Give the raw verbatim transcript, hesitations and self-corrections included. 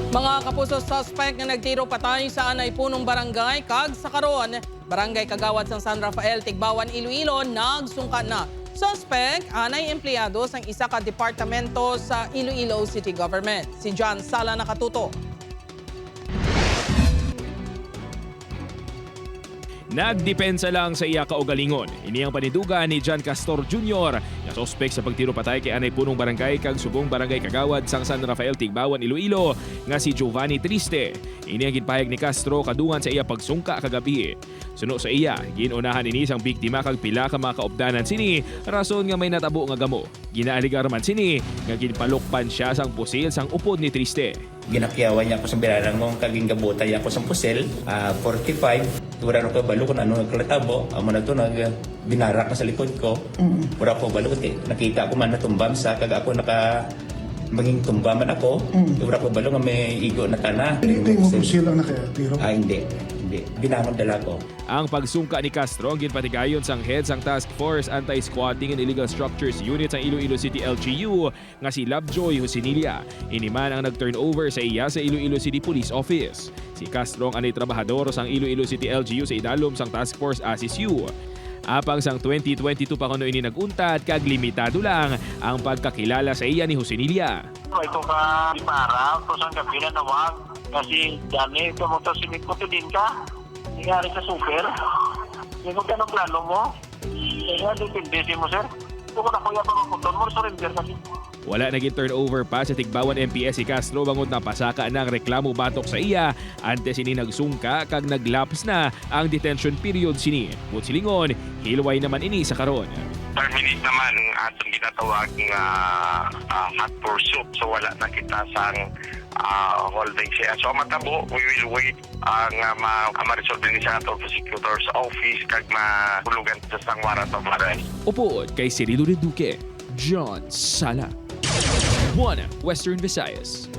Mga kapuso, suspect nga nagtiro patay sa anay punong barangay kag sa karon, barangay kagawad sang San Rafael, Tigbauan, Iloilo, nagsungka na. Suspect, anay empleyado sang isa ka departamento sa Iloilo City Government. Si John Sala nakatuto. Nagdepensa lang sa iya kaugalingon. Ini ang panindugan ni John Castor Junior, nga suspek sa pagtiro patay kay anay punong barangay kag subong barangay kagawad sang San Rafael, Tigbauan, Iloilo, nga si Giovanni Triste. Ini ang ginpahayag ni Castro kadungan sa iya pagsungka kagabi. Suno sa iya, gin-unahan ini sang biktima kag pila ka mga kaupdanan sini, rason nga may natabo nga gamo. Ginaaligar man sini nga ginpalukpan siya sang pusil sang upod ni Triste. Ginakyawan niya ako sa biranan mo, kag gingabutan niya ako sa pusil, ah, forty-five. Wala na ko balo kung ano nagkatabo. Amo na to, nag-, binarak na sa likod ko. Mm. Wala ko balo, kay nakita ko man natumba sa, kag ako naka-, maging tumba man ako. Mm. Wala ko balo nga may igo na tana. Hindi, hindi mo pusil ang nakatiro? Ah, hindi. Hindi. Binangon dala ko. Ang pagsungka ni Castro ang ginpatigayon sang head sang Task Force Anti-Squatting and Illegal Structures Unit sang Iloilo City L G U nga si Lovejoy Josinilla. Ini man ang nag-turnover sa iya sa Iloilo City Police Office. Si Castro ang anay trabahador sang Iloilo City L G U sa idalom sang Task Force ASIS-U. Apang sang twenty twenty-two pa kuno ini nag-untad kag limitado lang ang pagkakilala sa iya ni Josinilla. Ito ka para, ito sang gabi na nawag. Kasi dani, ito mo to, sinipot din ka. Nangyari sa super. Hindi mo ka ng plano mo. Kaya depende si mo, sir. Ito ko na kuya pa mo, kung mo, surrender kasi. Wala na gin-turnover pa sa Tigbauan M P S si Castro bangod napasaka na ang reklamo batok sa iya, antes ini nagsungka kag naglaps na ang detention period sini. Buot silingon, hilway naman ini sa karon. Terminate naman ang atong ginatawag nga, ah, hot pursuit. So, wala na kita sang, ah, holding siya. So, ang matabo, we will wait ang, ah, ma-, ang ma-resolve din sa ato prosecutor's office kag mahulugan sa sang warrant of arrest. Upod kay Cirilo Reduque, John Sala, One Western Visayas.